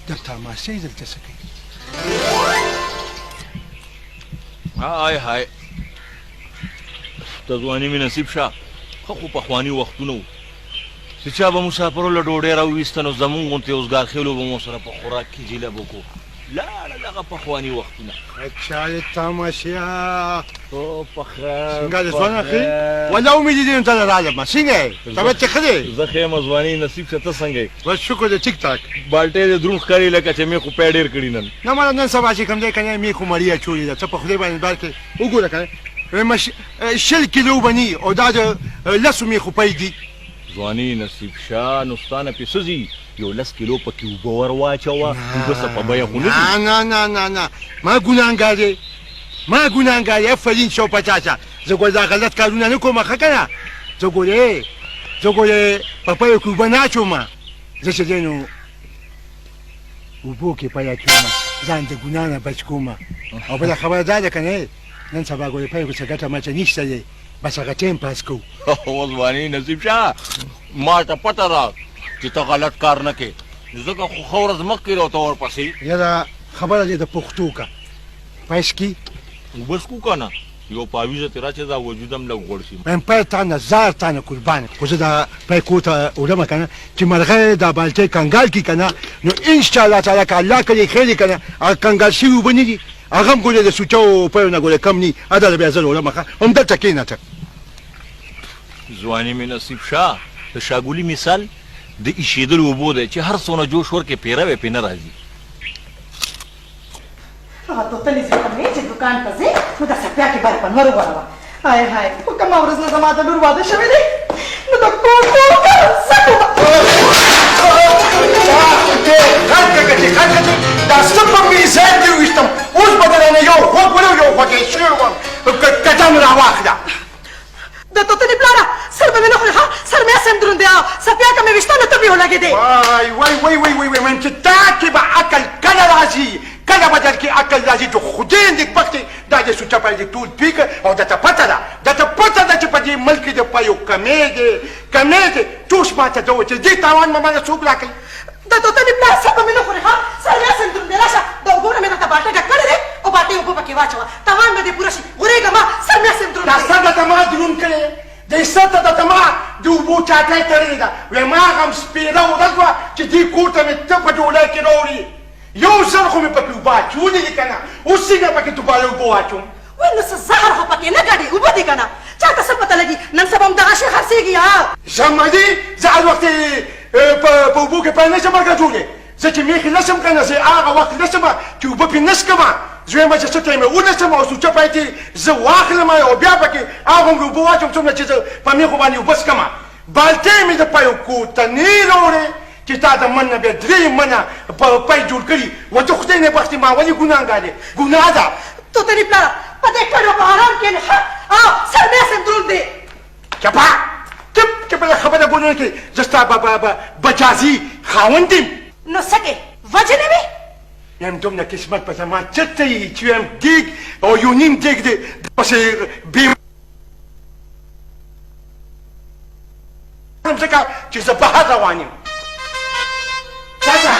د تماشې دلته څه کوي؟ هاي هاي، ته ځواني مې نصیب شه. ښه خو پخواني وختونه وو چې چا به مسافرو له ډوډۍ راوویسته، نو زمونږ غوندې اوزګارخېلو به مو سره په خوراک کې جلب وکړو. لاړه دغه پخواني وختونه. چا تماشا او په خیر. څنګه د ځوان اخی ولا امید دې ته راغلم. څنګه یې؟ طبیعت ښه دی؟ زه ښه یم ځواني نصیب شه، ته څنګه یې؟ بس شکر دی، ټیک ټاک. بالټې دې دروند ښکاري، لکه چې مې خو پی ډېر کړي نن. نه ماله، نن سبا چې کوم دی که نه، مې خو مړی اچولې ده. ته په خدای باندې بار کې وګوره که نه، 20 کیلو به نه او دا د 10 مېخو پی دي. ځواني نصیب شه، نو ستا نه پې څه ځي؟ یو 10 کیلو پکې اوبه ور واچوه، اوبه څه په بیه خو نه دي. نه نه نه نه، ما ګناهګار دی، ما ګناهګار دی. افرین شو پچاچا، زه ګوره دا غلط کارونه نه کوم. ښه که نه، زه ګورې، زه ګورې په پیو کې اوبه نه اچوم. زه چې دی نو اوبو کې پی اچوم، ځان د ګناه نه بچ کوم. او بله خبره دا ده که نه، نن سبا ګورې پیو کې څه ګټه مچه نشته دی، بس هغه ټایم پاس کوو. او ځواني نصیب شه، ما ته پته ده چې ته غلط کار نه کوې، ځکه خو ښه ورځ مخکې راته ورپسې. یاره خبره دې د پښتو که پیس کی. اوبه څکو که نه، یو پاویزه ترې راچه، دا وجود هم لږ غوړ شي. وایم پی تا نه زار، تا نه قربان، خو زه دا پی کور ته وړمه که نه، چې مرغۍ دا بالټۍ کنګال کړي که نه، نو انشاءالله تعالی که الله کړي خیر که نه، هغه کنګال شوي اوبه نه دي، هغه هم ګورې د سوچو پیو نه ګورې کم نه. دا بیا زه وړمه. ښه، همدلته کښېنه ته. ځواني مې نصیب شه، د شاګولي مثال د ایشېدلو اوبو دی چې هر څونه جوش ورکړې پیروی پرې نه راځي. هغه توتلې زوی ته مې چې دوکان ته ځې نو د څپیا کې باید په نور وغوړوه. های های، خو کومه ورځ نه زما د لور واده شوی دی نو د کور ټول کار زه کوم. دا څه په میزان دې وویشتم، اوس به درنه یو غوږ ولو یو غوږ یې شوی وم. قدم راواخله. د توتلې پلاره، سر به مې نه خورې. ښه، سر مې هسې هم دروند دی، څپیاکه مې ویشته نو ته مې ولګېدې. وای وای وای وای وای وای، وایم چې تا کې به عقل کله راځي، کله به در کې عقل راځي؟ چې خدای نېکبختې دا د سوچه پای دې ټول دوی کړ. او درته پته ده، درته پته ده چې په دې ملک کې د پیو کمی دی، کمی دی. ټوس ما ته ته چې دې تاوان به ماله څوک راکوي؟ د توتلې پلار، سر به مې نه خورې. ښه، سر مې هسې هم دروند دی. راشه، د اوبو نه مې درته بالټه ډک کړی دی او بالټې اوبه پکې واچوه، تاوان به دې پوره شي. غورېږه ما، سر مې هسې هم دروند دا دی. سر درته ما دروند کړی دی، سر ته درته ما د اوبو چاټۍ تړلې ده. وایم هغه هم سپېره ورځ وه چې دې کور ته مې ته په ډولۍ کې راوړې، یو ځل خو مې پکې اوبه اچولې دي که نه، اوس څنګه پکې دوباره اوبه واچوم؟ وای، نو څه زهر خو پکې نه ګډې، اوبه دي که نه، چا ته څه پته لګي؟ نن سبا هم دغه شی خرڅېږي. ها زما دي، زه هر وخت په اوبو کې پای نه شم ګډولی. زه چې مېښې لسم که نه، زه هغه وخت لسم چې اوبه پرې نه څښم. زه وایم چې څه ټایم یې ولسم او سوچه پای کې زه واخلم او بیا پکې هغومره اوبه واچوم څومره چې زه په مېښو باندې اوبه څښم. بالټۍ مې د پیو کور ته نه راوړې چې تا د من نه بیا 3 منه په پای جوړ کړي و. ته خدای نه بختې، ما ولې ګناهګار یې؟ ګناه ده. توتلي پلاره، په دې کډو په آرام کښېنه. ښه، سر مې هسې هم دروند دی. چپه چپ چې بله خبره ګورنه کې زه ستا بجازي خاوند یم. نو څه کې وژنې مې؟ وایم دومره قسمت به زما چېرته وي چې وایم دیګ او یو نیم دیګ دی پسې بې ځکه چې زه بهر روان یم. راځه.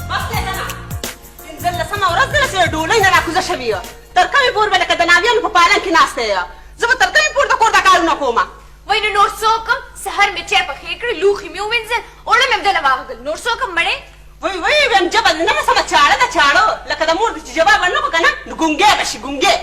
بس دی که نه، پنځلسمه ورځ ده چې ډولۍ نه راکوزه شوې یه. تر کومې پورې به لکه د ناویانو په پالنګ کې ناسته یه؟ زه به تر کومې پورې د کور دا کارونه کومه؟ وای، نو نور څه وکړم؟ سهار مې چای پخې کړې، لوښي مې ووینځل، اوړه مې هم دله واغږل، نور څه وکړم مړې؟ وای وای، وایم ژبه دې نه ده سمه، چاړه ده چاړه، لکه د مور دې چې جواب ورنه کړو که نه نو ګونګی به شي، ګونګی.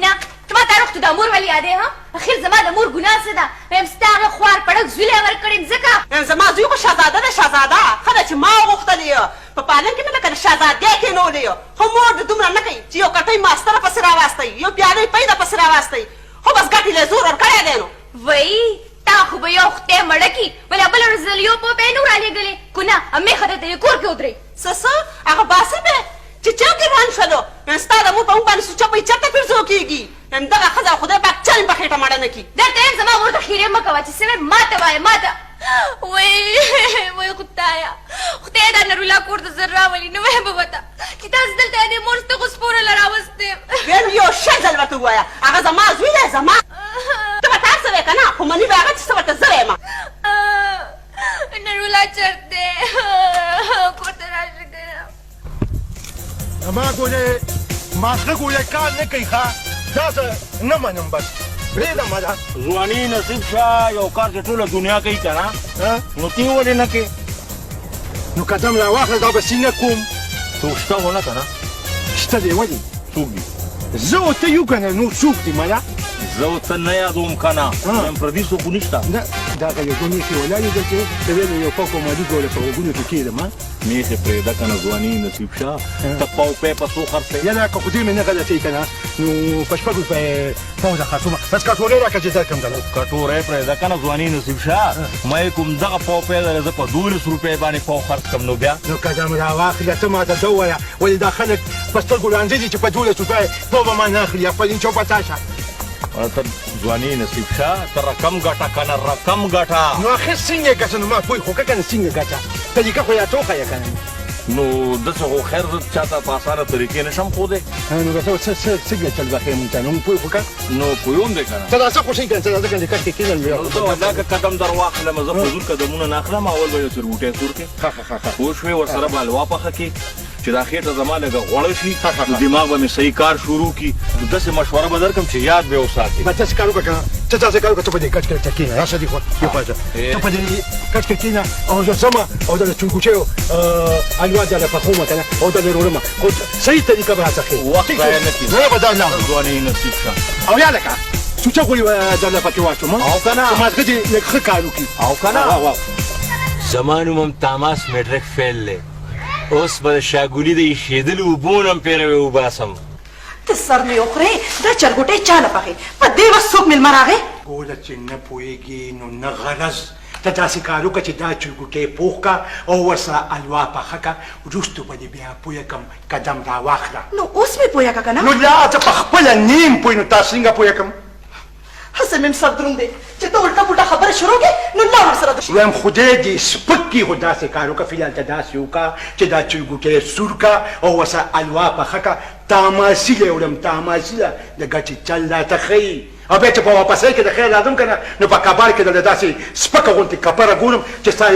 نه، ته ما ته هر وخت دا مور ولې یادې؟ ها، اخر زما د مور ګناه څه ده؟ وایم ستا هغه خوار پړک زوی له ورکړې ځکه. وایم زما زوی خو شهزاده دی، شهزاده. ښه ده چې ما وغوښتلې، په پالنګ کې مې لکه د شهزادګۍ کښېنولې، خو مور دې دومره نه کوي چې یو کټۍ ماستره پسې راواستئ، یو پیالۍ پیده پسې راواستئ، خو بس ګټې له زور ورکړی دی نو. وای، تا خو به یو خدای مړه کړي، ولا بله ورځ له یو پوپی نه رالیږلې که نه همېښه درته یې کور کې ودرئ. څه څه، هغه باسي به چې چوکې روان شولو، وایم ستا د مور په موږ باندې سوچه پۍ چېرته پیرزو کېږي؟ وایم دغه ښځه خدای پاک چرې په خېټه مړه نه کړي. درته وایم زما مور ته خیرې مه کوه، چې څه وایې ما ته وایه، ما ته. وای وای خدایه، خدای دا نرولا کور ته زر راولي، نو وایم به ورته چې تاسو دلته راته ووایه، هغه زما زوی دی زما. ته به تاسو وې که نه، خو مني به هغه چې څه ورته زه وایم. نرولا چرته دی؟ کور ته راشه که نه. زما ګولې مازغه ګولې کار نه کوي، ښه دا زه نه منم، بس پرېږده ما دا. ځواني نصیب شه، یو کار چې ټوله دنیا کوي که نه، نو تی ولې نه کوې؟ نو قدم را واخله، دا به څنګه کوم؟ څوک شته خو نه که نه؟ شته دی، ولې؟ څوک دي؟ زه او ته یو که نه، نور څوک دي مله؟ زه او ته نه یادوم که نه، وایم پردي څوک خو نشته. نه، دغه یو دوه میښې ولاړې دي چې ته ویلې یو پاک او مالي ګوله په غوږونو کې کښېږدم. میښې پرېږده که نه ځواني نصیب شه، ته پاو پی په څو خرڅوې؟ یاره که خدای مې نه غلطوي که نه، نو په شپږ روپۍ پوزه خرڅوم. بس کټورۍ راکړه چې درکړم درله. کټورۍ پرېږده که نه ځواني نصیب شه، ما یې کوم دغه پاو پی درله زه په 12 روپۍ باندې پاو خرڅ کړم نو بیا؟ نو قدم را واخله، ته ماته څه ووایه، ولې دا خلک په سترګو ړانده دي چې په 12 روپۍ پاو به ما نه اخلي؟ افرین چوپه تا شه. ته ځواني نصیب شه، ته رقم ګټه که نه، رقم ګټه. نو اخر څنګه یې ګټه؟ نو ما پوه خو که نه څنګه ګټه، طریقه خو یې راته وښیه که نه. نو داسې خو خیر زه چا ته په اسانه طریقې نه شم ښودی. نو بس څه څنګه چل به ښیې مونږ ته؟ نو موږ پوه خو که نو پوهوم دی که نه. ته دا څه خوښوي که نه؟ ته راځه که نه، کټ کې کښېنه. نو زه والله که قدم در واخلم، زه فضول قدمونه نه اخلم، اول به یو چرګوټی سور کړې، پوه شوې، ورسره به حلوا پخه کړې چې دا خېټه زما لږه غوړه شي، نو دماغ به مې صحیح کار شروع کړي. نو داسې مشوره به درکړم چې یاد به یې وساتې. بس داسې کار وکړه که نه، ته داسې کار وکړه، ته په دې کټ کې کښېنه، راشه دې خوا، دې خوا شه، ته په دې کټ کې کښېنه او زه ځم او د چرګوټیو حلوا درله پخوم که نه، او درله وروړم، خو صحیح طریقه به راڅخه ښیې. وخت ضایع نه کړې. نه به دا لاړم. ځواني نصیب شه. او یا لکه سوچه غوړي درله پکې واچوم، او که نه چې مازغه دې لږ ښه کار وکړي. او که نه زما نوم هم تاماس میډرک فیل دی، اوس به د شاګولي د ایشېدلو اوبو نه هم پیروی وباسم. ته سر مې وخورې، دا چرګوټی چا نه پخې؟ په دې وخت څوک مېلمه راغی؟ ګوره چې نه پوهېږې نو نه غرض، ته داسې کار وکړه چې دا چرګوټی پوخ که او ورسره حلوا پخه که، وروسته به دې بیا پوه کړم. قدم را واخله. نو اوس مې پوهه که که نه؟ نو لا زه په خپله نیم پوه، نو تا څنګه پوه کړم؟ هسې مې هم سر دروند دی چې ته الټه پلټه خبره شروع کړې نو لا ورسره درشي. وایم خدای دې سپک کړي، خو داسې کار وکړه فلحال، ته داسې وکړه چې دا چرګوټی سور که او ورسره حلوا پخه که، تاماسي له یې وړم، تاماسي له د ګټې چل راته ښیي، او بیا چې په واپسۍ کې د خیر راځم که نه، نو په کباړ کې درله داسې سپکه غوندې کپره ګورم چې ستا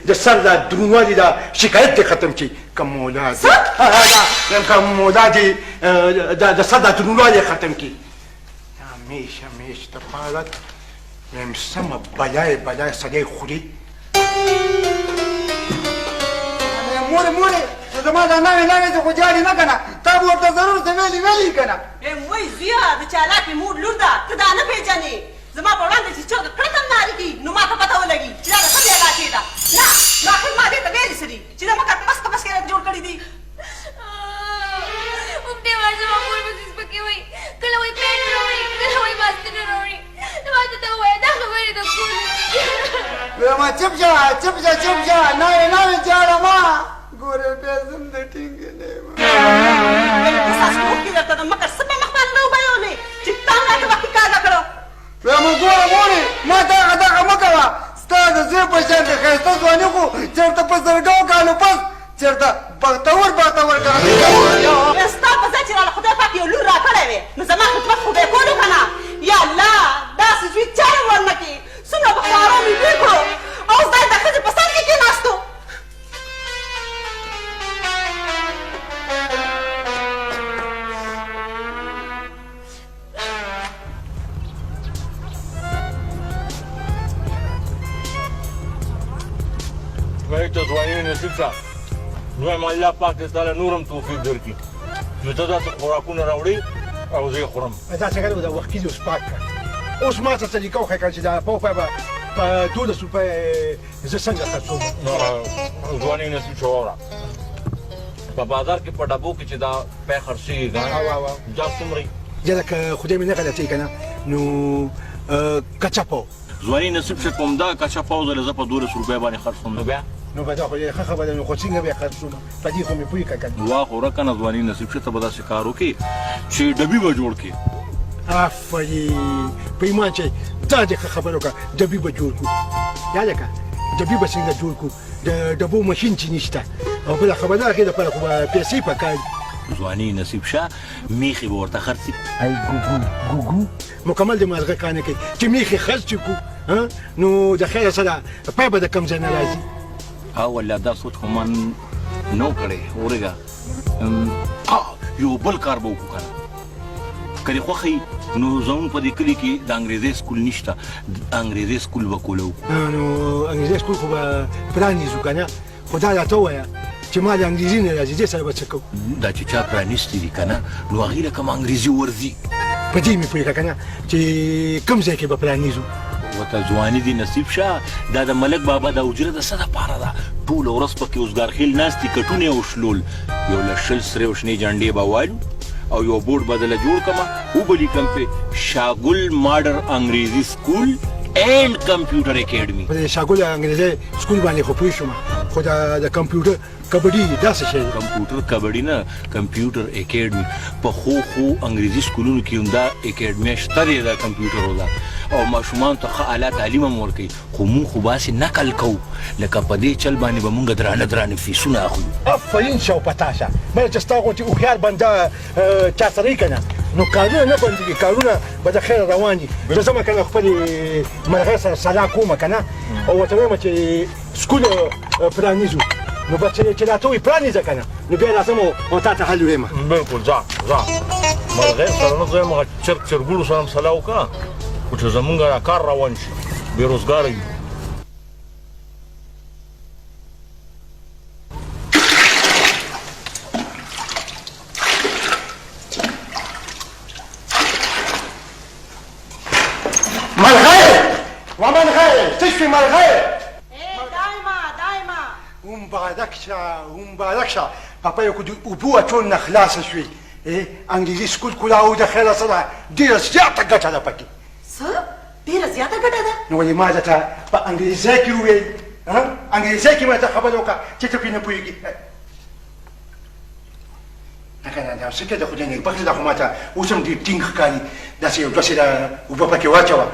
د سر دا درونوالي دا شکایت دې ختم شي. که مولا دې که مولا دې د سر دا درونوالی ختم کړي. همیش همیش د پاره وایم سمه بلای بلای سړی خوري. مورې مورې، چې زما دا نوې نوې چې خو جاړي نه که نه، تا به ورته ضرور څه ویلي ویلي که نه. وایي زویه، د چالاکې مور لور ده، ته دا نه پېژنې. زما په وړاندې چې چرګه کړکه هم نارې کړي نو ما ته پته ولګي چې دا د کومې علاقې ده. نه، نو اخر ما دې ته ویلي څه دي چې دا مکر پس کپس کې راته جوړ کړي دي. هم دې وایي زما مور به څه سپکې وایي، کله وایي پی نه راوړي، کله وایي ماسته نه راوړي. ما ته ته ووایه دا خبرې د کور دي. وایم چپ شه چپ شه چپ شه، ناوې ناوې جاړه ما ګورې بیا زم د ټینګې نه یم. ستاسو اوښکې درته د مکر څه په مخ باندې راوبهیولې چې تا هم راته وختي کار راکړو. وایم ګوره مورې، ما ته هغه دغه مه کوه، ستا د زوی په شان د ښایسته ځواني خو چېرته په زرګاو کالو پس چېرته بختور بختور کال. ستا په ځای چې راله خدای پاک یو لور راکړی وی نو زما خدمت خو به یې کولو که نه. یا الله، داسې زوی چا هم ورنه کړي، څومره په خوارو مې لوی کړو او اوس دا د ښځې په سر کې کېناستو. وایي ته ځواني نصیب شه، نو وایم الله پاک دې تاله نور هم توفیق درکړي چې ته داسې خوراکونه راوړې او زه یې خورم. دا څنګه دی؟ دا وختي دې اوس پاک کړه. اوس ما ته طریقه وښیه که چې دا پاو پای به په 12 روپۍ زه څنګه خرڅوم؟ ځواني نصیب شه، واوره، په بازار کې په ډبو کې چې دا پی خرڅېږي که نه، دا څومره وي؟ یاره که خدای مې نه غلطوي که نه، نو کچه پاو. ځواني نصیب شه، کوم دا کچه پاو زه په 12 روپۍ باندې خرڅوم نو بیا؟ نو به دا خو ډېره ښه خبره ده، نو خو څنګه به یې خرڅوم؟ په دې خو مې پوه کړه که نه. وا خو ورکه نه ځواني نصیب شه، ته به داسې کار وکړې چې ډبي به جوړ کړې. آفرین، په ایمان چې دا دې ښه خبره وکړه، ډبي به جوړ کړو. یا لکه ډبي به څنګه جوړ کړو؟ د ډبو ماشین چې نشته، او بله خبره ده هغې دپاره خو به پیسې پکار. ځواني نصیب شه، میخې به ورته خرڅې. ای ګوګو ګوګو، مکمل د مازغه کار نه کوي چې میخې خرڅې کړو، نو د خیره سره پی به د کوم ځای نه راځي؟ ها والله دا سوچ خو ما نه و کړی. ورېږه، یو بل کار به وکړو که نه، که دې خوښه وي نو زموږ په دې کلي کې د انګریزۍ سکول نشته، انګریزي سکول به کولی وکړو. نو انګریزي سکول خو به پرانیزو که نه، خو دا راته ووایه چې ما د انګریزي نه راځي، دې سره به څه کوو؟ دا چې چا پرانیستي دي که نه، نو هغې له کوم انګریزي ورځي. په دې مې پوه کړه که نه چې کوم ځای کې به پرانیزو. ورته ځواني دې نصیب شه، دا د ملک بابا دا حجره د څه دپاره ده؟ ټوله ورځ پکې اوزګارخېل ناست دي، کټونه یې وشلول. یو له 20 سرې او شنې جنډې به والو او یو بورډ به دله جوړ کړم، وبه لیکم پرې شاګل ماډر انګریزي سکول اینډ کمپیوټر اکیډمي. په شاګل انګریزي سکول باندې خو پوه شوم، خو دا د کمپیوټر کبډي دا څه شی دی؟ کمپیوټر کبډي نه، کمپیوټر اکیډمي. په ښو ښو انګریزي سکولونو کې هم دا اکیډمي شته دی، دا کمپیوټرو ده او ماشومانو ته ښه اعلی تعلیم هم ورکوي. خو موږ خو به هسې نقل کوو، لکه په دې چل باندې به موږ درانه درانه فیسونه اخلو. افرین شه او په تا شه، بله چې ستا غوندې هوښیار بنده چا سره وي که نه، نو کارونه نه بندېږي، کارونه به د خیره روان دي. زه ځم که نه خپلې مرغۍ سره سلا کوم که نه، او ورته وایم چې سکول پرانیزو، نو بس چې راته وایي پرانیزه که نه، نو بیا راځم او تا ته حل وایم. بلکل، ځه ځه، مرغۍ سره نه ځم، هغه چرګ چرګوړو سره هم سلا وکړه، خو چې زمونږ دا کار روان شي، بې روزګاره یو. مرغۍ و مرغۍ، څه شوې مرغۍ؟ دایما دایما. مبارک شه مبارک شه، په یو کو د اوبو اچول نه خلاصه شوې. انګریزي سکول کولاو د خیره سره ډېره زیاته ګټه ده پکې. څه؟ ډېره زیاته ګټه ده؟ نو ولې ما درته په انګریزۍ کې وویل، انګریزۍ کې مې درته خبره وکړه چې ته پرې نه پوهېږي. نه که نه، دا څه کې د خدای نېکبختي، دا خو ما ته اوس هم ډېر ټینګ ښکاري. داسې یو دوه سېره اوبه پکې واچوه،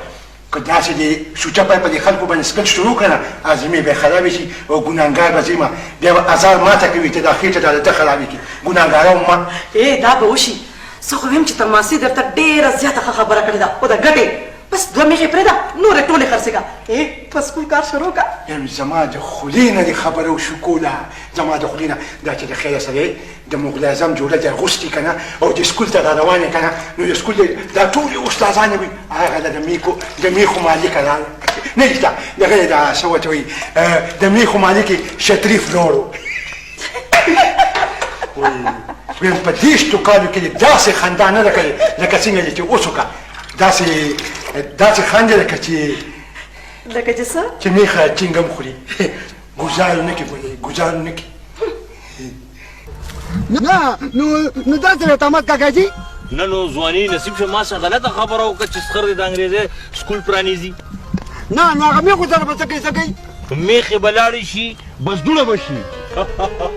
که داسې دې سوچه پای په دې خلکو باندې څکل شروع کړه، هاضمې به یې خرابې شي او ګناهګار به زه یم، بیا به ازار ماته کوي ته دا خېټه دا د ده خرابې کړي، ګناهګاره وم ما. ای دا به وشي، زه خو ویم چې تر ماسې درته ډېره زیاته ښه خبره کړې ده، خو د ګټې بس دوه میخې پرېږده، نورې ټولې خرڅې کړه. ای په سکول کار شروع کړه. یم زما د خولې نه دې خبره وشو کوله، زما د خولې نه دا چې د خیره سره د مغل اعظم جوړه دې اغوستې که نه او د سکول ته را روانې که نه، نو د سکول دا ټولې استادانې وي، هغه د میخو مالک راغی، نه شته دغه دا څه ورته وایي، د میخو مالک شطریف لوړ و. ویم په 30 کالو کې دې داسې خندا نه ده کړې لکه څنګه دې چې اوس وکړه، داسې داسې خندې لکه چې لکه چې څه؟ چې میخه چینګم خوري، ګوزار نه کې ګورې، ګوزار نه کې. نه نو نو داسې راته مت کاکا جي. نه نو ځواني نصیب شه، ما څه غلطه خبره وکړه چې سخر دې د انګریزۍ سکول پرانیزي؟ نه نو هغه میخو سره به څه کوي، څه کوي؟ میخې به لاړې شي، بزدونه به شي.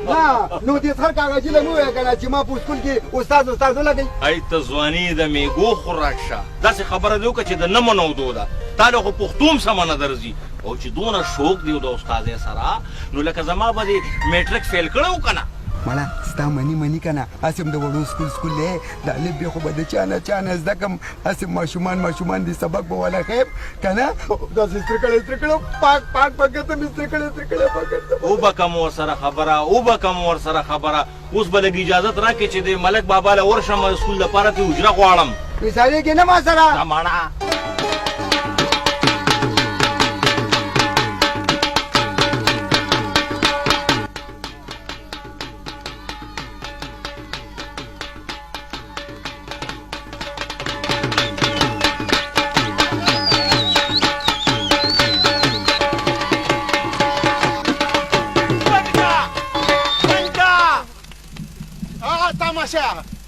نه نو دې سخر کاکا جي له مې ووایه که نه چې ما په سکول کې استاد استاد ولګوي. ای ته ځواني د میږو خوراک شه، داسې خبره دې وکړه چې د نه منودو ده، تا له خو پښتو هم سمه نه درځي، او چې دونه شوق دی د استادۍ سره، نو لکه زما به دې میټرک فیل کړی و که نه؟ مړه ستا مني مني که نه، هسې هم د وړو سکول سکول دی، د الف بې خو به د چا نه چا نه زده کړم، هسې ماشومان ماشومان دي، سبق به والا ښیم که نه، داسې سترې کړی سترې کړی پاک پاک به ګرځم، سترې کړی سترې کړی پاک ګرځم. وبه کم ورسره خبره، وبه کم ورسره خبره. اوس به لږ اجازت راکړې چې د ملک بابا له ورشم، د سکول دپاره ترې اجره غواړم. ویسارېږې نه ما سره؟ دا ماڼه.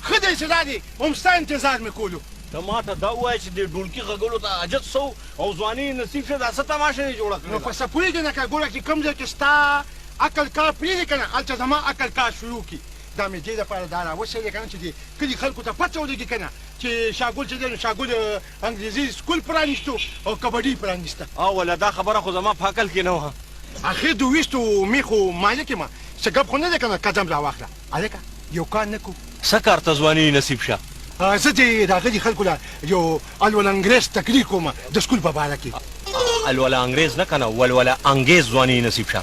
ښه دی چې دا دی هم ستا انتظار مې کولو. ته ما ته دا ووایه چې دې ډولکي غږولو ته حاجت څه و او ځواني یې نصیب شه، دا څه تماشه دې جوړه کړې نو ده؟ په څه پوهېږې نه که ګوره چې کوم ځای کې ستا عقل کار پرېږدي که نه، هلته زما عقل کار شروع کړي. دا مې دې دپاره دا راوستی دی که نه چې دې کلي خلکو ته پته ولګي که نه چې شاګل چې دی نو شاګل انګریزي سکول پرانیستو او کبډي پرانیسته. او ولا دا خبره خو زما په عقل کې نه وه. اخر د ویستو میخو مالک یم، څه ګپ خو نه دی که نه، قدم راواخله هلکه. یو کار نه کوو. څه کار ته ځواني نصیب شه. زه دې راغلي خلکو له یو الوله انګریز تقریر کوم د سکول په باره کې. الوله انګریز نه کنه ولوله انګیز ځواني نصیب شه.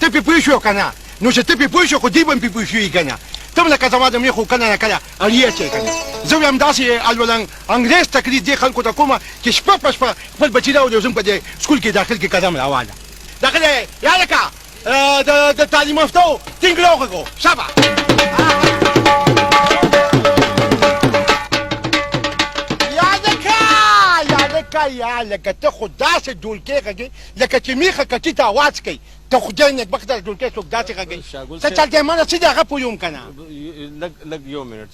ته پې پوه شوې که نه؟ نو چې ته پې پوه شوې خو دوی به هم پې پوه شوي که نه؟ ته هم لکه زما د میخو کله نه کله اړیه شې که نه؟ زه وایم داسې الوله انګریز تقریر دې خلکو ته کوم چې شپه په شپه خپل بچي راولي او زموږ په دې سکول کې داخل کړي قدم راواله داخل یا لکه د تعلیم یافته ټینګ راوغږو شابه. یا لکه یا لکه یا لکه ته خو داسې ډولکی غږې لکه چې میخه کچي ته اواز کوي. ته خدای نېکبخته ډولکی څوک داسې غږوي؟ څه چل دی؟ ما نه څه دي هغه پوهېږم که نه. لږ لږ یو منټ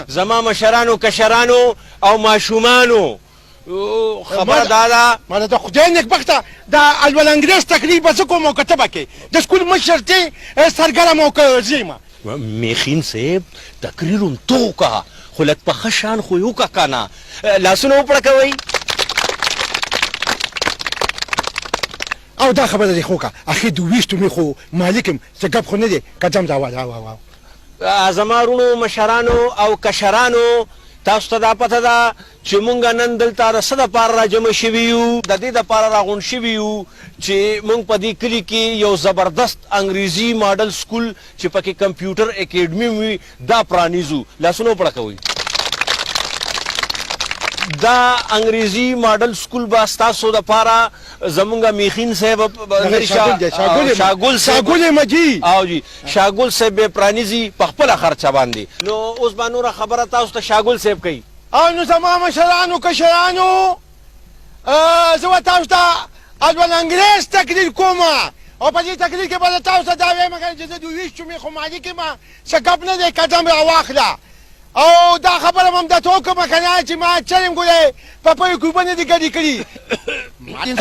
زما مشرانو کشرانو او ماشومانو خبره دا ده. ماته د خدای نېکبخته د الول انګرېز تقریر به زه کوم او که ته به کوې؟ د سکول مشر دی سرګرم او که زه یم؟ میخین صاحب تقریر هم ته وکړه خو لږ په ښه شان خو یې وکړه که نه. لاسونه وپړکوئ. او دا خبره دې خو وکړه اخر د ویشتو میخو مالک یم څه ګپ خو نه دی قدم راواله. زما وروڼو مشرانو او کشرانو تاسو ته دا پته ده چې مونږ نن دلته د څه دپاره راجمع شوي یو؟ د دې دپاره راغونډ شوي یو چې مونږ په دې کلي کې یو زبردست انګریزي ماډل سکول چې پکې کمپیوټر اکیډمي هم وي دا پرانیزو. لاسونه وپړکوئ. دا انګریزي ماډل سکول به ستاسو دپاره زمونږ میخین صاحب شاګل صاحب او جی شاګل صاحب به پرانیزي په خپله خرچه باندې. نو اوس به نوره خبره تاسو ته شاګل صاحب کوي. او نو زما مشرانو کشرانو زه به تاسو ته اول انګریز تقریر کوم او په دې تقریر کې به زه تاسو ته دا وایم که چې زه د ویشتو میخو مالک یم څه ګپ نه دی قدم راواخله. او دا خبره به هم درته وکړم که نه چې ما چرې هم ګورې په پيو کې اوبه نه دي ګډې کړي.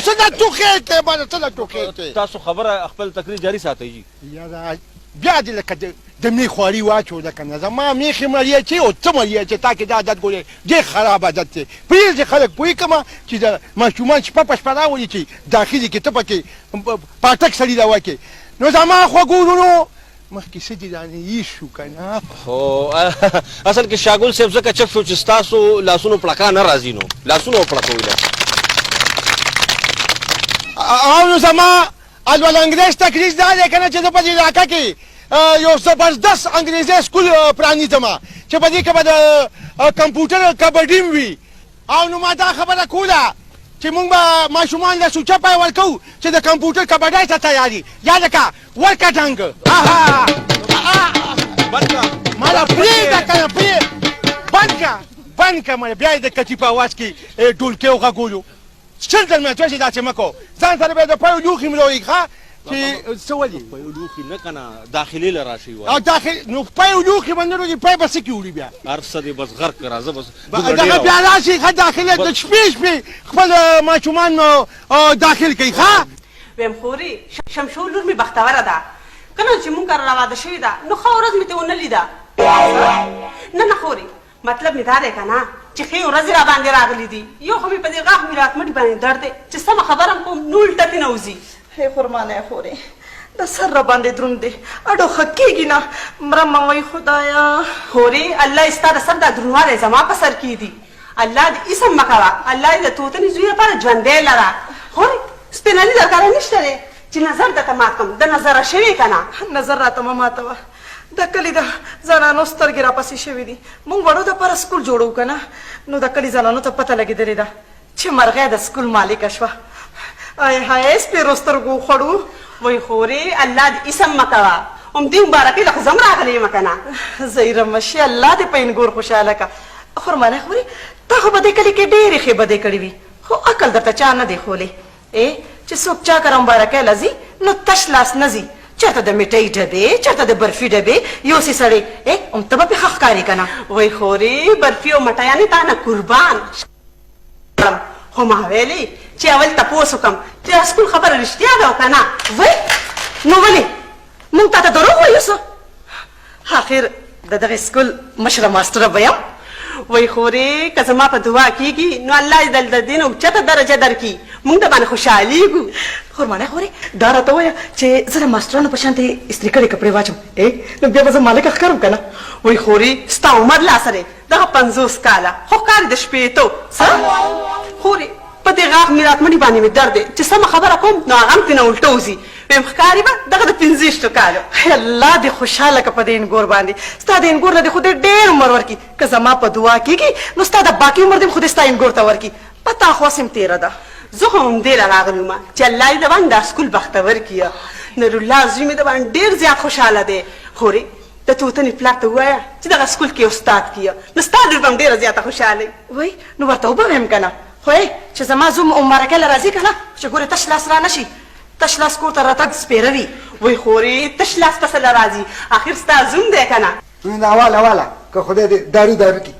څه د ټوخې ته ماته څه د ټوخې ته. تاسو خبره خپل تقریر جاري ساتئ جي. یاره بیا دې لکه د میخ خواري واچوله که نه زما میخې مریه چې او ته مریه چې تا کې دا عادت ګورې ډېر خراب عادت دی. پرېږدې خلک پوه کړم چې د ماشومان شپه په شپه راولي چې داخلي کې ته پکې پاټک سړي له وکې. نو زما خوږو وروڼو مخکې څه دي رانه هېر شو که نه. خو اصل کې شاګل صاحب ځکه چپ شو چې ستاسو لاسونو پړکا نه راځي نو لاسونه وپړکوئ لږ. او نو زما اول انګرېز تقریر دا دی که نه چې زه په دې علاقه کې یو زبردست انګرېزی سکول پرانیزم چې په دې کې به د کمپیوټر کبډي هم وي. او نو ما دا خبره کوله چې مونږ به ماشومان له سوچه پای ورکوو چې د کمپیوټر کبډۍ ته تیاري یا لکه ورکه ډنګ. مالا پرېږده که نه پرې بند که بند که مړه بیا یې د کچي په اواز کې ډولکی وغږولو. شل ځل مې ورته داسې مه کوه ځان سره به یې د پیو لوښي مروړي ښه چې څه ولې پیو لوښي نه که نه داخلې له راشئ وایي. او داخل نو پیو لوښي به نه وړي پی به څه کې وړي بیا؟ هر څه دې بس غرق کړه راځه بس دغه بیا راشي ښه داخله د شپې شپې خپل ماشومان داخل کوي ښه. ویم خورې شمشو لور مې بختوره ده کله چې مونږ کره راواده شوې ده نو ښه ورځ مې ترې ونه لیده. نه نه خورې مطلب مې دا دی که نه چې ښې ورځې راباندې راغلې دي یو خو مې په دې غاښ میرات مټي باندې درد دی چې سمه خبره هم کوم نو الټه ترې نه وځي. هی خورمانه خورې دا سر راباندې دروند دی اډو ښه کېږي نه مرمه وای خدایه. خورې الله یې ستا د سر دا درونوالی زما په سر کې دي الله دې هېڅ هم مه کوه الله دې د توتنې زوی لپاره ژوندی لره. خورې سپین علي درکره نشته دی چې نظر درته مات کړم د نظره شوې که نه؟ نظر راته مه ماتوه د کلي د زنانو سترګې راپسې شوې دي مونږ وړو دپاره سکول جوړوو که نه نو د کلي زنانو ته پته لګېدلې ده چې مرغۍ د سکول مالکه شوه آی های سپېرو سترګو وخوړو. وای خورې الله دې هېڅ هم مه کوه همدې مبارکۍ له خو زه هم راغلې یم که نه. زهیره مشې الله دې په اینګور خوشحاله که. خورمانه خورې تا خو په دې کلي کې ډېرې ښې بدې کړې وي خو عقل درته چا نه دی ښولی. ای چې څوک چا کره مبارکۍ له ځي نو تش لاس نه ځي چرته د مټۍ ډبې چرته د برفي ډبې یوسي سړی ای هم ته به پې ښه ښکارې که نه. وای خورې برفي او مټیانې تا نه قربان کړم خو ما ویلې چې اول تپوس وکړم چې دا سکول خبره رښتیا ده او که نه. وای نو ولې مونږ تاته دروغ وایو څه؟ اخر د دغه سکول مشره ماسټره به یم. وای خورې که زما په دعا کېږي نو الله دې دلته دې نه اوچته درجه درکړي، موږ د باندې خوشحالېږو. خورمانه خورې دا راته ووایه چې زه د ماسټرانو په شانتې استري کړې کپړې واچوم ای نو بیا به زه مالکه ښکارم که نه؟ وای خورې ستا عمر لا څه دی دغه 50 کاله خو ښکاري د 60. څه خورې په دې غاښ میراتمني باندې مې درد دی چې سمه خبره کوم نو هغه هم ترېنه الټه وځي، ویم ښکاري به دغه د 25 کالو. الله دې خوشحاله که په دې انګور باندې، ستا د انګور له دې خدای ډېر عمر ورکړي، که زما په دعا کېږي نو ستا د باقي عمر دې هم خدای ستا انګور ته ورکړي، په تا خو هسې هم تېره ده. زه خو همدې له راغلې وم چې الله دې د باندې دا سکول بختور کړي، نورالله زوی مې د باندې ډېر زیات خوشحاله دی. خورې د توتنې پلار ته ووایه چې دغه سکول کې استاد کړي نو ستا لور به هم ډېره زیاته خوشحاله وي. وای نو ورته وبه وایم که نه، خو ای چې زما زوم مبارکۍ له راځي که نه چې ګورې تش لاس را نه شي، تش لاس کور ته راتګ سپېره وي. وای خورې تش لاس په څه له راځي، اخر ستا زوم دی که نه. دا واله واله که خدای دې دارو دارو کړي.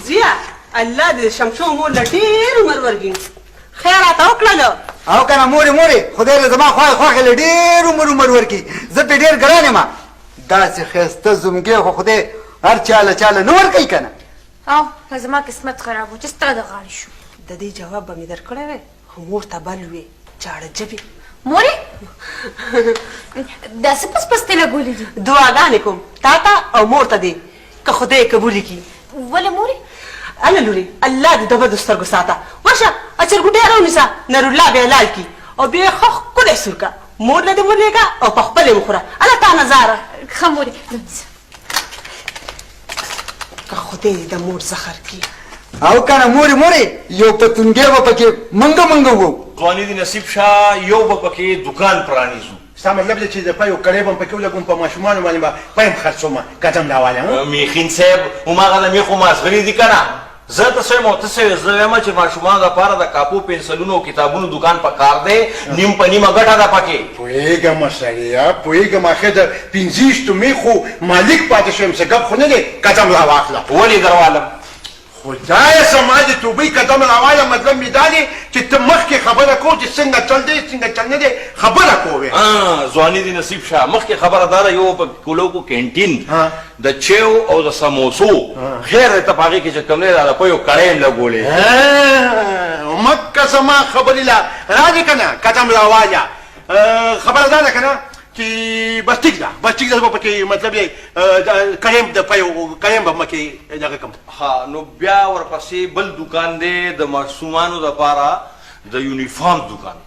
زویه الله دې د شمشو مور له ډېر عمر ورکړي، خیر راته وکړلو. او که نه مورې مورې خدای دې زما خوښې خوښې له ډېر عمر عمر ورکړي، زه پرې ډېر ګران یم، داسې ښایسته زومګی خو خدای هر چا له چا له نه ورکوي که نه. او زما قسمت خراب و چې ستا د غاړې شو. د دې جواب به مې درکړی وای خو مور ته بل وې چاړه ژبې. مورې دا څه پس پستې لګولې دي؟ دعاګانې کوم تا ته او مور ته دې که خدای قبولې کړي. ولې مورې؟ هله لورې الله دې د بدو سترګو ساته، ورشه اچرګوټی راونیسه نورالله به یې لال کړي او بیا یې ښه ښکلی سور کړه، مور له دې ولېږه او په خپله یې وخوره. هله تا نه ځاره. ښه مورې ونیسه. که خدای دې د مور زخر کړي. او که نه مورې مورې یو پتونګی به پکې منګه منګه وو. ځواني دې نصیب شه، یو به پکې دوکان پرانیزو. ستا مطلب دی چې د پیو کړی به هم پکې ولګوم، په ماشومانو باندې به پی هم خرڅوم، قدم راواله. میخین صاحب هماغه د میخو مازغري دي که نه؟ زه ته څه یم او ته څه یې؟ زه وایم چې ماشومانو دپاره د کاپو، پنسلونو او کتابونو دوکان په کار دی، نیم په نیمه ګټه ده پکې. پوهېږم سړیه پوهېږم، اخر د 25 میخو مالک پاتې شوم، څه ګپ خو نه دی، قدم راواخله. ولې دروالم؟ خدایه زما د توبې قدم راواله، مطلب مې دا دی چې ته مخکې خبره کوه چې څنګه چل دی څنګه چل نه دی، خبره کوې. ځواني دې نصیب شه، مخکې خبره دا ده یو په کلو کو کینټین د چیو او د سموسو خیر دی، ته په هغې کې چې کوم دی دا د پیو کړی هم لګولې. مکه زما خبرې لا راځي که نه، قدم راواله. خبره دا ده که نه چې بس ټیک ده، بس ټیک ده، زه به پکې مطلب یې کریم د پیو کریم به مکې دغه کوم. ښه نو بیا ورپسې بل دوکان دی د ماشومانو دپاره د یونیفارم دوکان.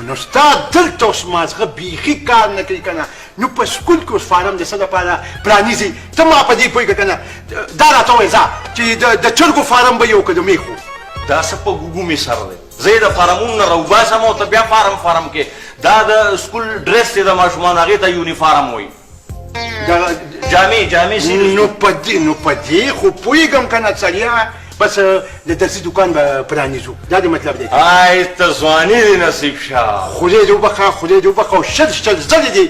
نو ستا دلته اوس مازغه بیخي کار نه کوي که نه، نو په سکول کې اوس فارم د څه دپاره پرانیزي؟ ته ما په دې پوهېږه که نه، دا راته ووایه ځه چې د چرګو فارم به یو که د میخو؟ دا څه په ګوګو مې سر دی، زه یې د فارمونو نه راوباسم او ته بیا فارم فارم کې. دا د سکول ډرس دی د ماشومانو، هغې ته یونیفارم وایي. جامې جامې څه دي؟ نو په دې خو پوهېږم که نه سړیه، بس د درسي دوکان به پرانیزو، دا دې مطلب دی. آی ته ځواني دې نصیب شه. خدای دې وبخښه، خدای دې وبخښه، او 20 20 ځلې دې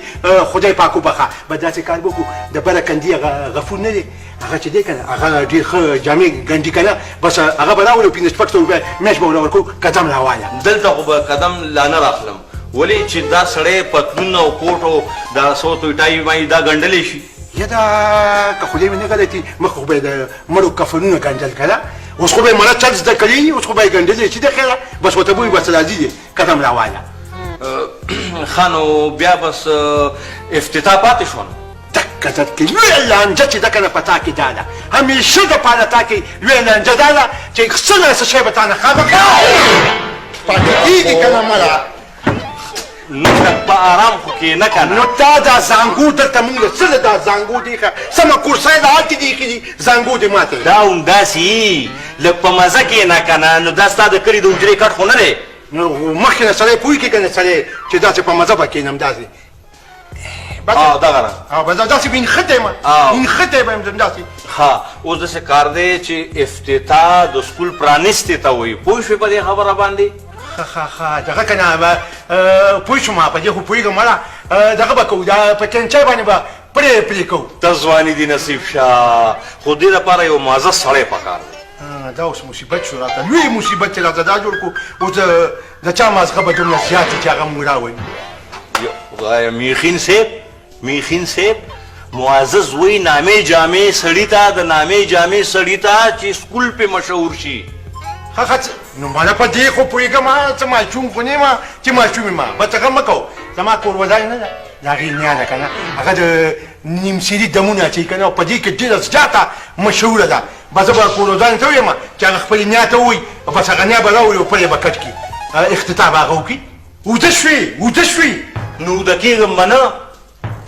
خدای پاک وبخښه. بس داسې کار وکړو، د بره کندي هغه غفور نه دی، هغه چې دی که نه هغه ډېر ښه جامې ګنډي که نه، بس هغه به راولو 500-600 روپۍ میاشت به ورله ورکوو، قدم راواله. دلته خو به قدم لا نه راخلم، ولې چې دا سړی پتلون او کوټ او دا څه ورته وایي ټای مای دا ګنډلی شي. یا دا که خدای مې نه غلطي، مخکې خو به یې د مړو کفنونه ګنډل که نه، اوس خو به یې مړه چل زده کړي، اوس خو به یې ګنډلی شي د خیره، بس ورته به وایي بس راځي دی قدم راواله. ښه نو بیا بس افتتاح پاتې شو. دکه درکې لویه لانجه چې ده که نه په تا کې دا ده، همیشه دپاره تا کې لویه لانجه دا ده چې څه نه څه شی به تا نه خامخا پاتې کېږي که نه مړه. نو په آرام خو کښېنه که نه. نو تا دا زانګو دلته مونږ له څه له دا زانګو دې ښه سمه کورسۍ ده هلته دې ایښي دي زانګو دې ماته. دا همداسې لږ په مزه کښېنه که نه، نو دا ستا د کلي د حجرې کټ خو نه دی. نو مخکې نه سړی پوه کړي که نه سړی چې داسې په مزه به کښېنم داسې. دغه رنګ. بس داسې به نښتی یم، نښتی به یم داسې. ښه اوس داسې کار دی چې افتتاح د سکول پرانیستې ته وایي، پوه شوې په دې خبره باندې؟ ښه ښه ښه دغه که نه پوه شوم، په دې خو پوهېږم مړه. دغه به کوو، دا په کینچۍ باندې به پرې پرې کوو. ته ځواني دې نصیب شه، خو دې لپاره یو مازه سړی پکار دی. دا اوس مصیبت شو راته، لوی مصیبت چې راته دا جوړ کړو. اوس د چا مازغه به دومره زیات چې هغه مونږ راولي؟ خدایه میخین صاحب، میخین صاحب معزز وایي نامې جامې سړي ته د نامې جامې سړي ته چې سکول پې مشهور شي. ښه ښه نو مړه په دې خو پوهېږم، څه ماشوم خو نه یم چې ماشوم یم. بس غم مه کوه، زما کورودای نه ده، د هغې نیا ده که نه، هغه د نیم سیري دمونه اچوي که نه، او په دې کې ډېره زیاته مشهوره ده. بس زه به کورودانې ته ووایم چې هغه خپلې نیا ته ووایي، بس هغه نیا به راوړي او پړی به کټ کړي، اختتاح به هغه وکړي. اوده شوې، اوده شوې. نو اوده کېږم به نه،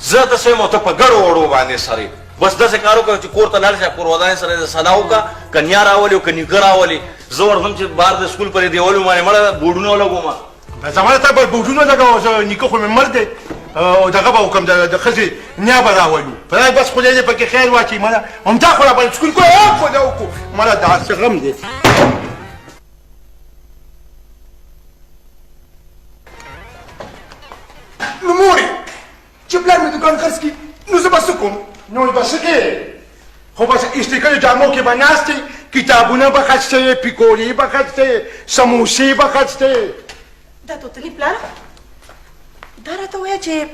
زه داسې یم او ته په ګړو وړو باندې سر یې. بس داسې کار وکړه چې کور ته لاړ شه، کورودانې سره یې سلا وکړه، که نیا راولي او که نیکه راولي، زه ورځم چې بهر د سکول پرې دیوالو باندې مړه بورډونه ولګوم. زما ته به بورډونه لګوه، زه نیکه خو مې مړ دی، او دغه به وکړم، د ښځې نیا به راولو. خدای بس خدای دې پکې خیر واچوي. مړه همدا خو راباندې سکول کو خدای وکړو، مړه دا څه غم دی. نو مورې چې پلار مې دوکان خرڅ کړي نو زه به څه کوم؟ نو به څه کوې؟ خو بس استیکرې جامو کې به ناست یې، کتابونه به خرڅوې، پکوړې به خرڅوې، سموسې به خرڅوې. دا توتلي پلاره دا راته ووایه چې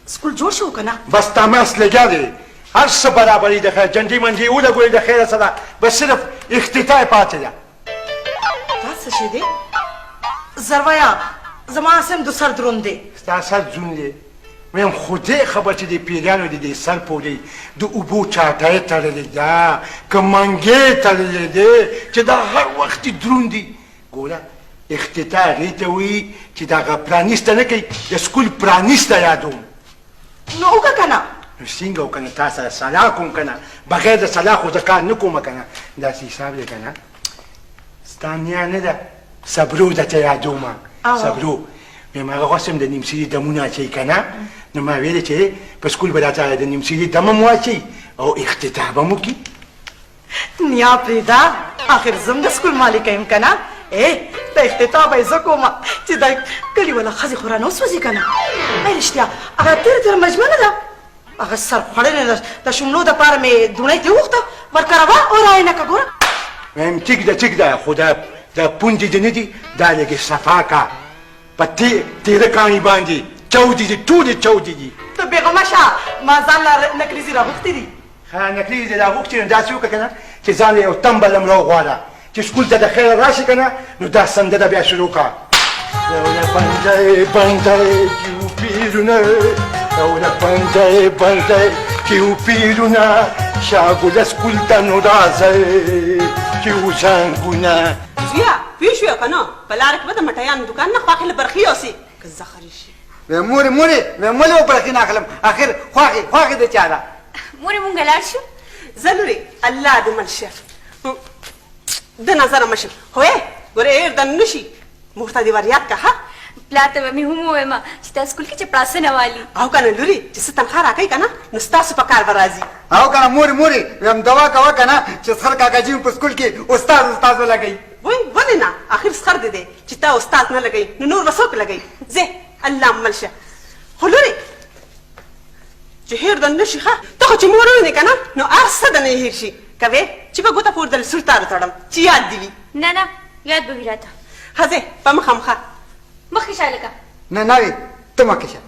سکول جوړ شو که نه؟ بس تماس لګیا دی، هر څه برابري د خیر، جنډې منډې ولګولې د خیره سره، بس صرف اختتاح پاتې ده. دا څه شی دی؟ زروایا زما هسې هم د سر دروند دی. ستا سر دروند دی؟ ویم خدای خبر چې د پیریانو د دې سر پورې د اوبو چاټۍ تړلې ده که منګی تړلی دی چې دا هر وخت دروند دي. ګوره اختتاح هغې ته وایي چې دغه پرانیسته نه کوي، د سکول پرانیسته یادوم. نو وکړه که نه؟ نو څنګه وکړه؟ تا سره سلا کوم که نه، بغیر د سلا خو زه کار نه کوم که نه. داسې حساب دی که نه، ستا نیا نه ده صبرو درته یادوم. صبرو وایم هغه غوسه هم د نیم سیري دمونه اچوي که نه، نو ما ویلې چې په سکول به راته د نیم سیري دم هم واچوي او اختتاح به هم وکړي. نیا پرېږده، اخر زه هم د سکول مالکه یم که نه. ای د افتتاح به یې زه کوم چې د کلي والا ښځې خو رانه وسوځي که نه. ای رښتیا هغه تېره تېره مجمع نه ده، هغه سر خوړلې د شملو دپاره مې دوڼۍ ترې وغوښته، ورکره وه او را یې نه که. ګوره وایم ټیک ده، ټیک ده، خو دا دا پوندې دې نه دي، دا لږې صفا کا په تېره کاڼي باندې چاودې دي، ټولې چاودې دي. ته بېغمه شه، ما ځان له نکریزې راغوښتې دي. ښه نکریزې دې راغوښتې، نو داسې وکړه که نه چې ځان له یو تمبل هم راوغواړه چې سکول ته د خیره راشې که نه، نو دا سندره بیا شروع کړه. یو بندی بندی کیو پیرونه، یو بندی بندی کیو پیرونه، شاګله سکول ته نو راځئ کیو زنګونه. زویه پوه شوې که نه، په لاره کې به د مټیانو دوکان نه خواښې له برخې یوسې که زخرې شي. وې مورې مورې وې مولې به برخې نه اخلم، اخر خواښې خواښې د چا ده؟ مورې مونږ لاړ شو. ځه لورې الله دې مل شه، د نظره مه شه. خو ای ګورې هېر د نه شي، مور ته دې ور یاد که. ښه پلار ته به مې هم ووایم چې تا سکول کې چپړاسه نه والي. او که نه لورې چې څه تنخوا راکوي که نه نو ستاسو په کار به راځي. او که نه مورې مورې ویم دوا کوه که نه چې سخر کاکا جي مې په سکول کې استاد استاد ولګوي. وای ولې نه، اخر سخر دې دی چې تا استاد نه لګوي نو نور به څوک لګوي. ځه الله مل شه. خو لورې چې هېر د نه شي، ښه ته خو چې مور ووینې که نه نو هر څه د نه هېر شي. کوې چې په ګوته پورې د سور تار وتړم چې یاد دې وي. نه نه یاد به وي راته. ښه ځه په مخه مخه. مخکې شه هلکه. نه نه وي ته مخکې شه.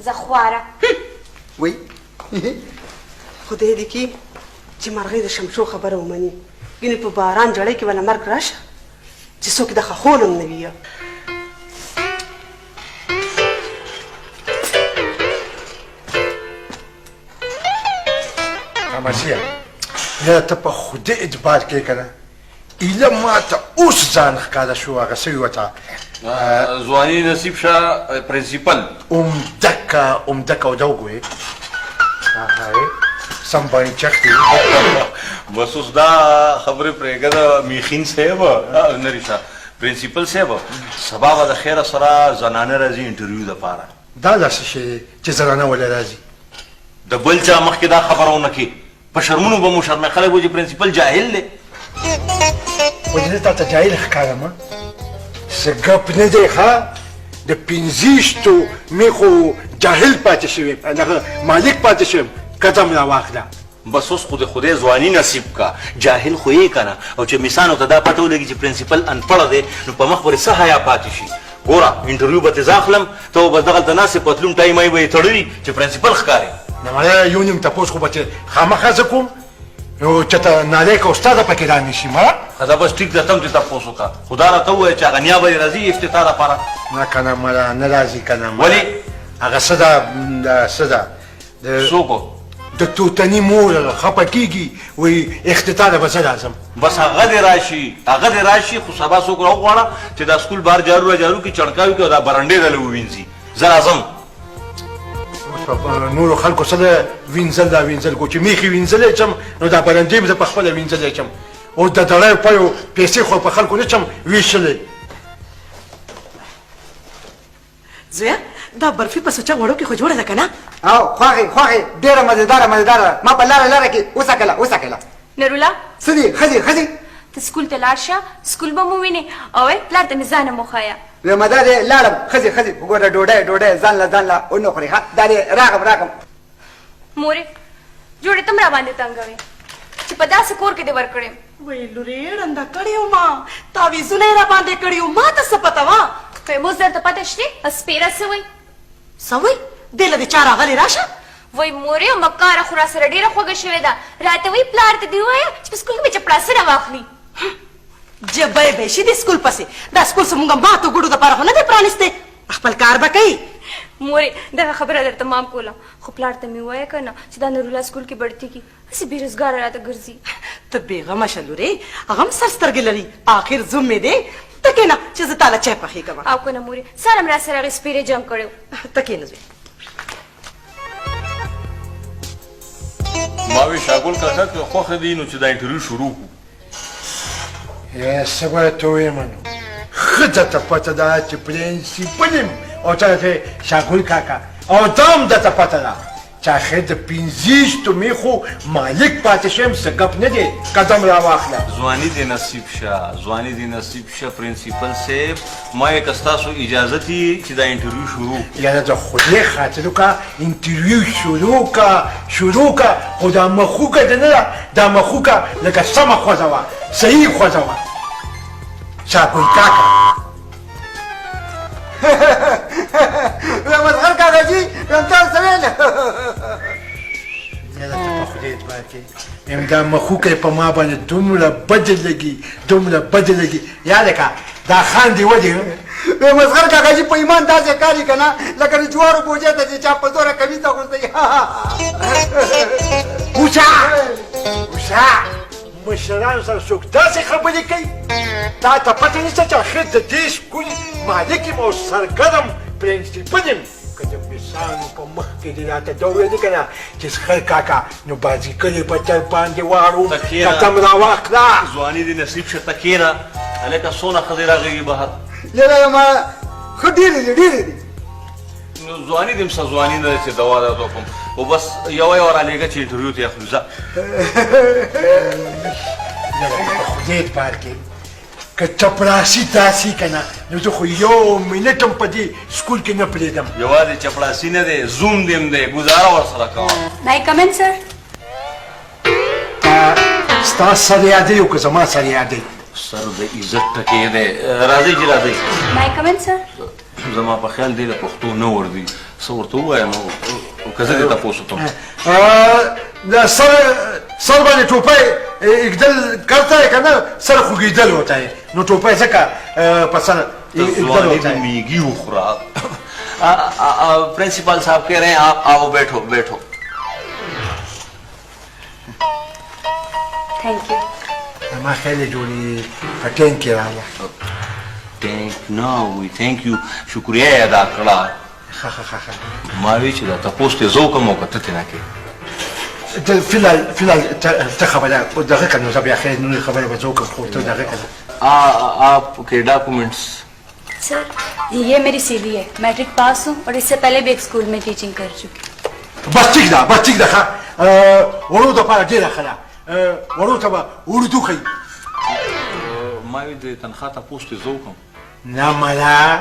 زه خواره. وی خدای دې کړي چې مرغۍ د شمشو خبره ومني، ګینې په باران جړۍ کې به له مرګ راشه چې څوک د ښخول هم نه وي. امازیه یاره ته په خدای اعتبار کوې که نه، ایله ماته اوس ځان ښکاره شو هغه سوي وته. ځواني نصیب شه پرنسپل. همدکه همدکه او دا وګورې سم باندې چخ دی. بس اوس دا خبرې پرېږده د میخین صاحب نه رښتیا پرنسپل صاحب، سبا به د خیره سره زنانه راځي انټرویو دپاره. دا داسې شی دی چې زنانه ولې راځي؟ د بل چا مخکې دا خبره ونه کړي، په شرمونو به مو شرموي، خلک وایي چې پرنسپل جاهل دی. ولې زه تاته جاهل ښکارم؟ څه ګپ نه دی ښه، د پنځویشتو میخو جاهل پاتې شوی، دغه مالک پاتې شوی، قدم راواخله. بس اوس خو د خدای ځواني نصیب کا، جاهل خو یې که نه، او چې میسانو ته دا پته ولګي چې پرنسپل انپړه دی نو په مخ پورې څه حیا پاتې شي. ګوره انټرویو به ترې زه اخلم، ته به بس دغلته ناست یې، پتلون ټای مای به یې تړلي چې پرنسپل ښکارې. نه مړه یو نیم تپوس خو به چې خامخا زه کوم نو چې ته نالیکه استاده پکې را نه شي مړه. ښه ده بس ټیک ده، ته هم ترې تپوس وکړه، خو دا راته ووایه چې هغه نیا به دې راځي افتتاح دپاره؟ نه که نه مړه، نه راځي که نه. ولې؟ هغه څه ده، دا څه ده، د څوک؟ د توتني مور خپه کېږي، وایي اختتاح له به زه راځم. بس هغه دې راشي، هغه دې راشي، خو سبا څوک راوغواړه چې دا سکول بهر جارو را جارو کړي، چڼکاوي کړي او دا برنډې دله ووینځي. زه راځم. اوس په نورو خلکو څه ده وینځل دا وینځل کو چې میخې وینځلی شم نو دا برنډې هم زه په خپله وینځلی شم. اوس د دړیو پیو پیسې خو په خلکو نه شم ویشلی. زویه دا برفي په سوچه غوړو کې خو جوړه ده که نه؟ او خوښې خوښې ډېره مزېداره مزېداره ده، ما په لاره لاره کې وڅکله وڅکله. نورولا څه دي ښځې ښځې؟ ته سکول ته لاړ شه، سکول به مو وینې او ای پلار ته مې ځان هم وښیه. وایم دا دی لاړم ښځې ښځې، وګوره ډوډۍ ډوډۍ ځان له ځان له ونه خورې. ښه دا دی راغم راغم. مورې جوړې ته هم راباندې تنګوې چې په داسې کور کې دې ورکړې. وایي لورې ړنده کړې وم، تعویذونه یې راباندې کړي وو، ما ته څه پته وه. خو اوس درته پته شته سپېره څه وایي؟ څه وایي؟ دې له دې چا راغلې راشه. وایي مورې مکاره خو راسره ډېره خوږه شوې ده، راته وایي پلار ته دې ووایه چې په سکول کې مې چپړاسي راواخلي. جبۍ به شي دې سکول پسې، دا سکول څه مونږ ماتو ګوډو دپاره خو نه دی پرانیستی، خپل کار به کوي. مورې دغه خبره درته ما هم کوله، خو پلار ته مې ووایه که نه چې دا نورالله سکول کې بړتي کي، هسې بې روزګاره راته ګرځي. ته بېغمه شه لورې، هغه هم سر سترګې لري، اخر زوم مې دی. ته کښېنه چې زه تاله چای پخې کوم. او که نه مورې سهار هم راسره هغې سپېرې جنګ کړی و. ته کښېنه زوی. ما وی شاګل کاکا که خوښه دي نو چې دا انټرویو شروع کړو. څه به ته ووایم نو ښه درته پته ده چې پرنسپل یم او ته راته شاګل کاکا، او دا هم درته پته ده چې اخر د 25 میخو مالک پاتې شوم، څه ګپ نه دی، قدم راواخله. ځواني دې نصیب شه، ځواني دې نصیب شه پرنسپل صاحب، ما یې که ستاسو اجازه وي چې دا انټرویو شروع کړو. یاره د خدای خاطر وکړه انټرویو شروع کړه، شروع کړه، خو دا مخوکه دې نه ده، دا مخوکه لکه سمه خوځوه، صحیح خوځوه شاګل کاکا. ویم اصغر کاکا جي، ویم تاسو څه ویل؟ یاره ته په خدای اعتبار کوې، ویم دا مخوکه یې په ما باندې دومره بدې لګي، دومره بدې لګي. یا لکه دا خان دی ودی. ویم اصغر کاکا جي په ایمان داسې ښکاري که نه لکه د جوارو بوجۍ ته چې چا په زوره کمیس اغوستی. اوسه اوسه، مشرانو سره څوک داسې خبرې کوي؟ تا ته پته نشته چې اخر د دې سکول مالک یم او سرګرم پرنسپل یم. که د مسانو په مخ کې دې راته دا وویلې که نه چې اصغر کاکا نو بازیګرې به در باندې واړو، ته کښېنه. قدم راواخله. ځواني دې نصیب شه، ته کښېنه. هلکه څونه ښځې راغلي بهر؟ یاره ما ښه ډېرې دي، ډېرې دي. نو ځواني دې هم څه ځواني نه ده چې دوا درته وکړم، خو بس یوه یوه رالېږه چې انټرویو ته یې اخلو. ځه. یاره ته په خدای اعتبار کې که چپړاسي داسې که نه نو زه خو یو منټ هم په دې سکول کې نه پرېږدم. یوازې چپړاسي نه دی، زوم دې هم دی، ګزاره ورسره کوه. مای کمن سر؟ ستا سر یادوي او که زما سر یادوي؟ سر د عزت ټکی دی. راځئ چې راځئ. مای کمن سر؟ زما په خیال دی د پښتو نه ور دي، څه ورته ووایه نو که زه دې تپوس وکړم. د سر سر باندې ټوپۍ ایږدل کرته یې که نه، سر خوږېدل ورته یې، نو ټوپۍ ځکه په سر ایږدل ځواني ورته دې یې. میږي وخوره. پرنسپال صاحب کہہ رہے ہیں آپ آؤ بیٹھو بیٹھو. Thank you. زما خیال یې جوړې په ټینک کې راغله. ټینک نه وي، thank you، شکریه یې ادا کړه. ښه ښه ښه ښه. ما وی چې دا تپوس دې زه وکړم او که ته ترې نه کوې؟ ته فلحال ته خبره دغه که نو زه بیا خیر نورې خبرې به زه وکړم، خو ته دغه که نه. آپ کے ڈاکومنٹس؟ سر یہ میری سی وی ہے، میٹرک پاس ہوں اور اس سے پہلے بھی ایک سکول میں ٹیچنگ کر چکی ہوں. بس ټیک ده، بس ټیک ده. ښه وړو دپاره ډېره ښه ده، وړو ته به اردو ښیي. ما وی د تنخوا تپوس دې زه وکړم. نه مړه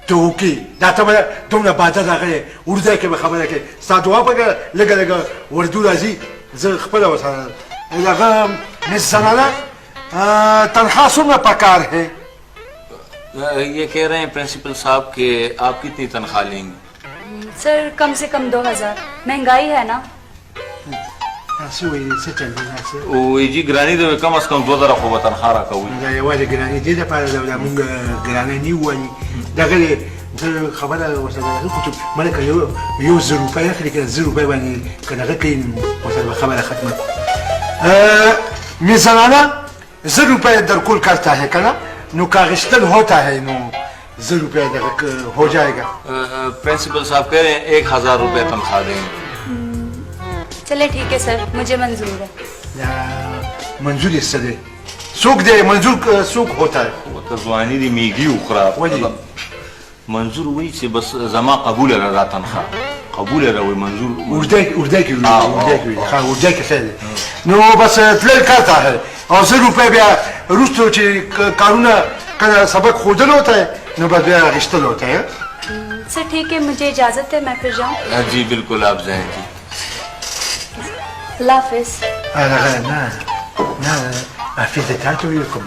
ته وکړې، دا ته به دومره باده راغلی اردو کې به خبره کوې، ستا دعا به لږه لږه اردو راځي، زه خپله ورسره هغه مس زنانه تنخوا څومره پکار ہے؟ یہ کہہ رہے ہیں پرنسپل صاحب کہ آپ کتنی تنخواہ لیں گے؟ سر कम से कम 2000، महंगाई है ना। څه وایي، څه چل دی دا څه؟ وایي جي ګراني ده، کم از کم 2000 خو به تنخوا راکوي. دا یوازې ګراني دې دپاره ده، دا مونږ ګرانه نه ووایي دغه دی. زه خبره ورسره وکړم چې مله که یو 1000 روپۍ اخلي که 1000 روپۍ باندې که دغه کوي، ورسره به خبره ختمه کړو. میزانه 1000 روپۍ در کول کرتا ہے که نه، نو کاغستل ہوتا ہے، نو 1000 روپۍ دغه हो जाएगा. प्रिंसिपल साहब कह रहे हैं 1000 रुपये तनख्वाह देंगे. चले ठीक है सर, मुझे मंजूर है. دا منظور یې څه دی؟ څوک دی منظور؟ څوک ہوتا ہے؟ ورته ځواني دي میږي وخوره. ولې؟ منظور وایي چې بس زما قبوله ده، دا تنخوا قبوله ده، وایي منظور. اردی کې وي، اردی کې وي. ښه، اردی کې خیر دی. نو بس تلل کارته ہے او 1000 روپۍ بیا وروسته چې کارونه کله سبق ښودلو ته، نو بس بیا اخیستلو ته. सर ठीक है، मुझे इजाज़त है، मैं फिर जाऊँ؟ जी बिल्कुल، आप जाएं जी. अल्लाह हाफिज. هغه نه نه، حافظ ته ته ویل کوم.